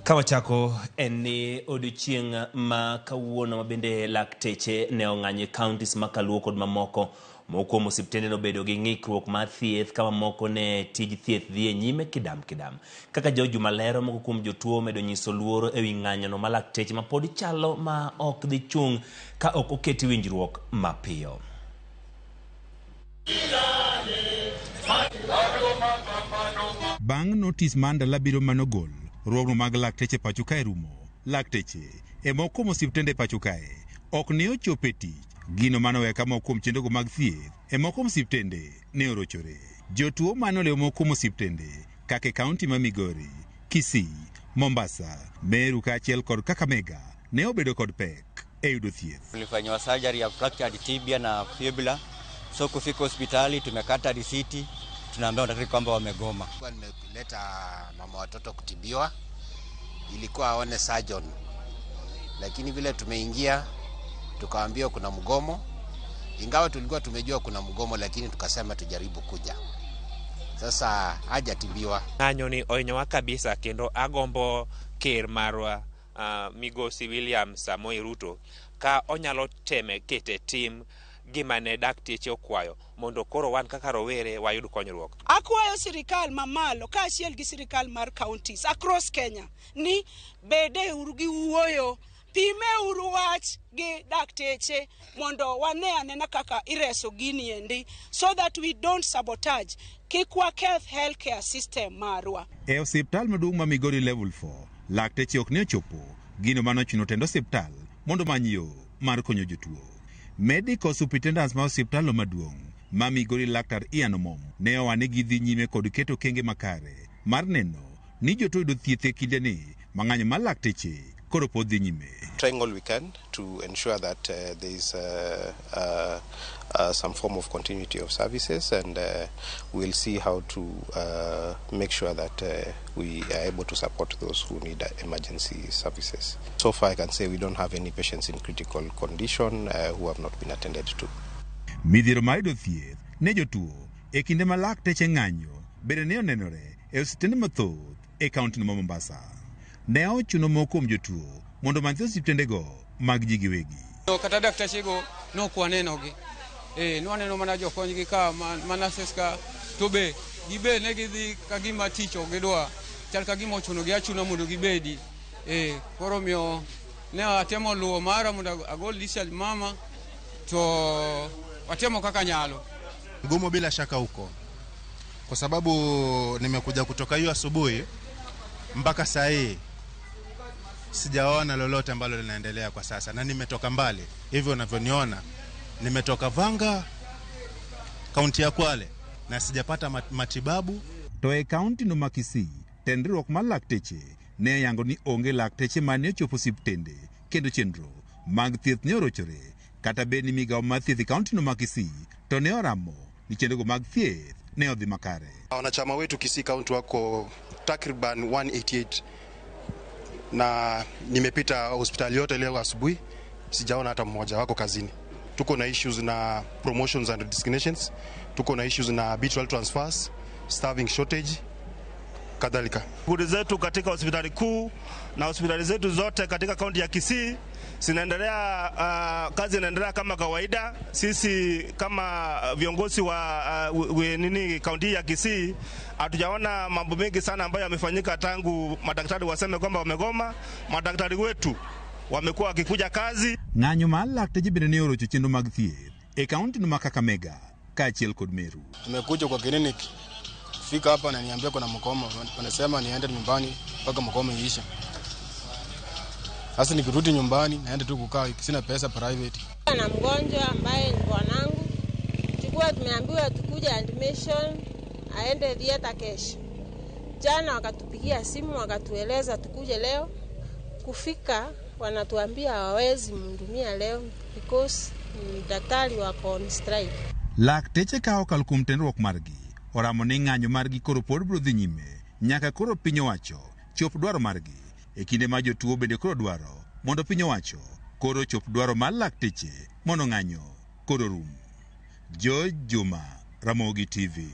Ka wachako en ni odiochieng' ma kawuono ma bende lakteche ne ong'anyo e counties ma Kaluo kod mamoko. Moko kuom osiptende nobedo gi ng'ikruok mar thieth ka mamoko ne tij thieth dhi e nyime kidam kidam. Kaka George Juma lero, moko kuom jotuo omedo nyiso luoro e wi ng'anyono ma lakteche ma pod chalo ma ok dhi chung' ka ok oketi winjruok mapiyo. Bang' notis mar ndalo abiriyo manogol, romo mag lakteche pacho kae rumo. Lakteche e moko kuom osiptende pacho kae ok ne ochopo e tich. Gino mane oweyo ka moko kuom chenrogo mag thieth e moko kuom osiptende ne orochore. Jotuo mane olewo moko kuom osiptende kaka e kaunti ma Migori, Kisii, Mombasa, Meru kaachiel kod Kakamega ne obedo kod pek e yudo thieth. Tulifanyiwa surgery ya fractured tibia na fibula, so kufika hospitali tumekata risiti, tunaambiwa daktari kwamba wamegoma. Nimeleta mama watoto kutibiwa, ilikuwa aone surgeon, lakini vile tumeingia tukaambiwa kuna mgomo. Ingawa tulikuwa tumejua kuna mgomo, lakini tukasema tujaribu kuja. Sasa hajatibiwa. Ng'anyo ni ohinyowa kabisa kendo agombo ker marwa migosi William Samoei Ruto ka onyalo teme kete tim gima ne dakteche okwayo mondo koro wan kaka rowere wayud konyruok. Akwayo sirikal mamalo kaachiel gi sirikal mar counties across Kenya ni bede uru gi wuoyo, pime uru wach gi dakteche mondo wane anena kaka ireso gini endi so that we don't sabotage, kik waketh healthcare system marwa. E osiptal maduong' ma Migori Level 4, lakteche ok ne ochopo, gino mane ochuno tend osiptal mondo omany yo mar konyo jotuo. Medical superintendent ma osiptal no maduong' ma Migori Laktar Ian Omom ne owa ni gidhi nyime kod keto okenge makare mar neno ni jotuo yudo thieth e kinde ni ma ng'anyo mar lakteche koro pod dhi nyime. Trying all we can to ensure that there is some form of continuity of services, and we'll see how to make sure that we are able to support those who need emergency services. So far, I can say we don't have any patients in critical condition who have not been attended to. Midhiero mar yudo thieth ne jotuo e kinde ma lakteche ng'anyo bende ne onenore e osiptende mathoth e kaunti ma Mombasa. Ne ochuno moko kuom jotuo mondo omany osiptendego mag ji giwegi. Kata daktachego nok wanenogi. Nwaneno mana jokonygi ka ma nurses ka to be gibe ne gidhi ka gima tich ok gidwa, chal ka gima ochunogi achuna mondo gibedi. Koro omiyo ne atemo luwo mara mondo agol discharge mama to watemo kaka nyalo. Mgomo bila shaka uko, kwa sababu nimekuja kutoka hiyo asubuhi mpaka saa hii sijaona lolote ambalo linaendelea kwa sasa, na nimetoka mbali hivyo unavyoniona, nimetoka Vanga, kaunti ya Kwale, na sijapata matibabu. To e kaunti no ma Kisii, tend riwruok mar lakteche ne oyango ni onge lakteche mane ochopo osiptende kendo chenro mag thieth ne orochore kata bed ni migawo mar thieth e kaunti no ma Kisii to ne oramo ni chenrogo mag thieth ne odhi makare. Wanachama wetu Kisii County wako takriban 188 na nimepita hospitali yote leo asubuhi, sijaona hata mmoja wako kazini. Tuko na issues na promotions and designations, tuko na issues na arbitral transfers, staffing shortage, kadhalika. Shughuli zetu katika hospitali kuu na hospitali zetu zote katika kaunti ya Kisii zinaendelea, kazi inaendelea kama kawaida. Sisi kama viongozi wa nini kaunti ya Kisii hatujaona mambo mengi sana ambayo yamefanyika tangu madaktari waseme kwamba wamegoma. Madaktari wetu wamekuwa wakikuja kazi. Ng'anyo mar lakteche bende ne orocho chenro mag thieth e kaunti no ma Kakamega kaachiel kod Meru. Nimekuja kwa kliniki, fika hapa na niambia kuna mgomo, wanasema niende nyumbani mpaka mgomo iishe. Sasa nikirudi nyumbani naenda tu kukaa, sina pesa private. Na mgonjwa ambaye ni bwanangu, tulikuwa tumeambiwa tukuje admission aende theater kesho. Jana wakatupigia simu wakatueleza tukuje leo. Kufika wanatuambia hawawezi mhudumia leo because daktari wako on strike. Lakteche ka okalo kuom tendruok margi oramo ni ng'anyo margi koro pod biro dhi nyime nyaka koro piny owacho chop dwaro margi e kinde ma jotuo bende koro dwaro mondo piny owacho koro chop dwaro mar lakteche mondo ng'anyo koro rum. George Juma, Ramogi TV.